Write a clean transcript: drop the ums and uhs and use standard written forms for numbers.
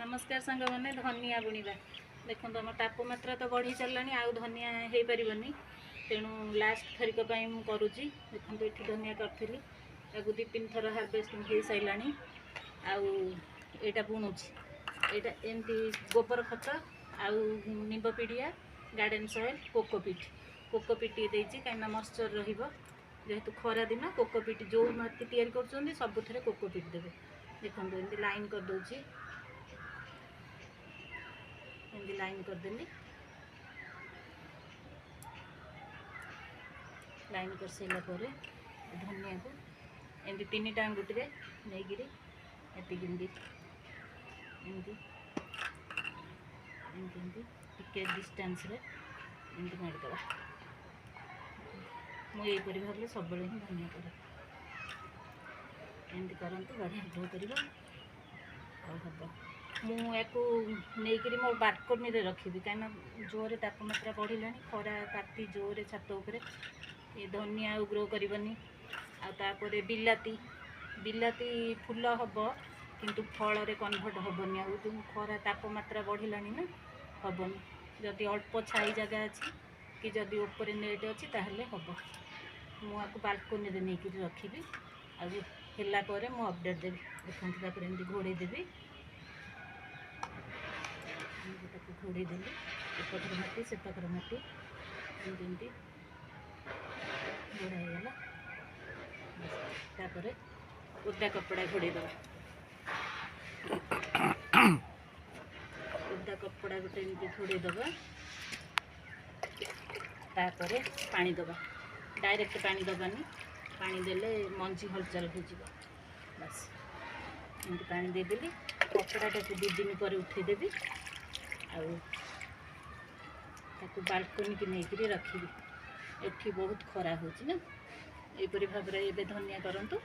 ନମସ୍କାର ସାଙ୍ଗମାନେ, ଧନିଆ ବୁଣିବା। ଦେଖନ୍ତୁ, ଆମ ତାପମାତ୍ରା ତ ବଢ଼ି ଚାଲିଲାଣି, ଆଉ ଧନିଆ ହେଇପାରିବନି। ତେଣୁ ଲାଷ୍ଟ ଥରିକ ପାଇଁ ମୁଁ କରୁଛି। ଦେଖନ୍ତୁ, ଏଠି ଧନିଆ କରିଥିଲି, ତାକୁ 2 3 ଥର ହାରଭେଷ୍ଟିଂ ହେଇସାରିଲାଣି। ଆଉ ଏଇଟା ବୁଣୁଛି। ଏଇଟା ଏମିତି ଗୋବର ଖତ ଆଉ ନିମ୍ବ ପିଡ଼ିଆ, ଗାର୍ଡ଼େନ୍ ସଏଲ୍, କୋକୋପିଟ୍। କୋକୋପିଟ୍ ଟିକେ ଦେଇଛି, କାହିଁକିନା ମଶ୍ଚର ରହିବ। ଯେହେତୁ ଖରା ଦିନ, କୋକୋପିଟ୍ ଯେଉଁ ମାଟି ତିଆରି କରୁଛନ୍ତି, ସବୁଥିରେ କୋକୋପିଟ୍ ଦେବେ। ଦେଖନ୍ତୁ, ଏମିତି ଲାଇନ୍ କରିଦେଉଛି। ଏମିତି ଲାଇନ୍ କରିଦେଲି। ଲାଇନ୍ କରିସାରିଲା ପରେ ଧନିଆକୁ ଏମିତି 3ଟା ଆଙ୍ଗୁଠିରେ ନେଇକିରି ଏତିକି ଏମିତି ଏମିତି ଏମିତି ଏମିତି ଟିକେ ଡିଷ୍ଟାନ୍ସରେ ଏମିତି ମାରିଦେବା। ମୁଁ ଏଇପରି ଭାବରେ ସବୁବେଳେ ହିଁ ଧନିଆ କରେ। ଏମିତି କରନ୍ତୁ, ବଢ଼ିଆ ଗ୍ରୋ କରିବ ଆଉ ହେବ। ମୁଁ ୟାକୁ ନେଇକରି ମୋ ବାଲକୋନିରେ ରଖିବି, କାହିଁକିନା ଜୋରରେ ତାପମାତ୍ରା ବଢ଼ିଲାଣି, ଖରା ତାତି ଜୋରରେ ଛାତ ଉପରେ। ଏ ଧନିଆ ଆଉ ଗ୍ରୋ କରିବନି। ଆଉ ତାପରେ ବିଲାତି, ବିଲାତି ଫୁଲ ହେବ କିନ୍ତୁ ଫଳରେ କନଭର୍ଟ ହେବନି। ଆଉ ଯେଉଁ ଖରା ତାପମାତ୍ରା ବଢ଼ିଲାଣି ନା, ହେବନି। ଯଦି ଅଳ୍ପ ଛାଇ ଜାଗା ଅଛି କି ଯଦି ଉପରେ ନେଟ୍ ଅଛି, ତାହେଲେ ହେବ। ମୁଁ ଆକୁ ବାଲକୋନିରେ ନେଇକରି ରଖିବି, ଆଉ ହେଲା ପରେ ମୁଁ ଅପଡ଼େଟ୍ ଦେବି। ଦେଖନ୍ତୁ, ତାପରେ ଏମିତି ଘୋଡ଼େଇ ଦେବି। ଏମିତି ତାକୁ ଘୋଡ଼େଇ ଦେଲି। ଏପାଖରେ ମାଟି, ସେପାଖରେ ମାଟି, ଏମିତି ଏମିତି ଘୋଡ଼ା ହେଇଗଲା। ତାପରେ ଓଦା କପଡ଼ା ଘୋଡ଼େଇ ଦେବା। ଓଦା କପଡ଼ା ଗୋଟେ ଏମିତି ଘୋଡ଼େଇ ଦେବା। ତାପରେ ପାଣି ଦେବା। ଡାଇରେକ୍ଟ ପାଣି ଦେବାନି, ପାଣି ଦେଲେ ମଞ୍ଜି ହଲଚଲ ହେଇଯିବ। ବାସ୍, ଏମିତି ପାଣି ଦେଇଦେଲି। କପଡ଼ାଟାକୁ 2 ଦିନ ପରେ ଉଠେଇଦେବି ଆଉ ତାକୁ ବାଲକୋନିକି ନେଇକରି ରଖିବି। ଏଠି ବହୁତ ଖରା ହେଉଛି ନା। ଏହିପରି ଭାବରେ ଏବେ ଧନିଆ କରନ୍ତୁ।